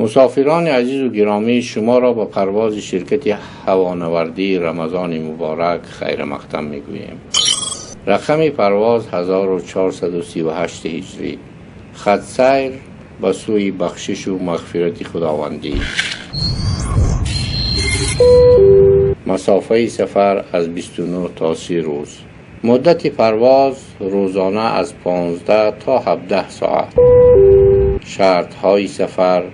Мусофирони азизу гиромӣ, шуморо ба парвози ширкати ҳавонавардии Рамазони муборак хайрмақдам мегӯем. Рақами парвоз 1438 ҳиҷрӣ. Хатсайр ба сӯи бахшишу мағфирати худовандӣ. Масофаи сафар аз 29 то 30 рӯз. Муддати парвоз рӯзона аз 15 то 17 соат. Шартҳои сафар: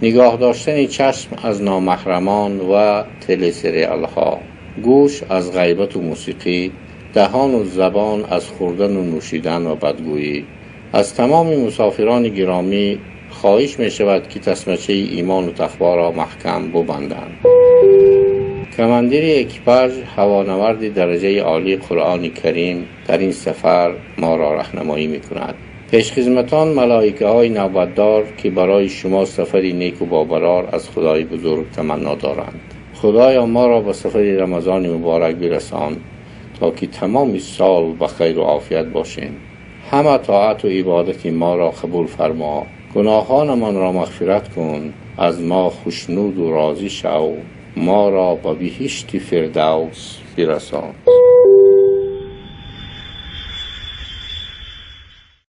нигоҳ доштани чашм аз номаҳрамон ва телесериалҳо, гӯш аз ғайбату мусиқӣ, даҳону забон аз хӯрдану нӯшидан ва бадгӯӣ. Аз тамоми мусофирони гиромӣ хоҳиш мешавад, ки тасмачаи имону тақворо маҳкам бубанданд. Командири экипаж, ҳавонаварди дараҷаи олии Қуръони Карим, дар ин сафар моро раҳнамоӣ мекунад. Пешхизматон малоикаҳои навбатдор, ки барои шумо сафари неку бобарор аз Худои бузург таманно доранд. Худоё, моро ба сафари Рамазони муборак бирасон, то ки тамоми сол ба хайру офият бошем. Ҳама тоату ибодати моро қабул фармо, гуноҳонамонро мағфират кун, аз мо хушнуду розӣ шав, моро ба биҳишти фирдавс бирасон.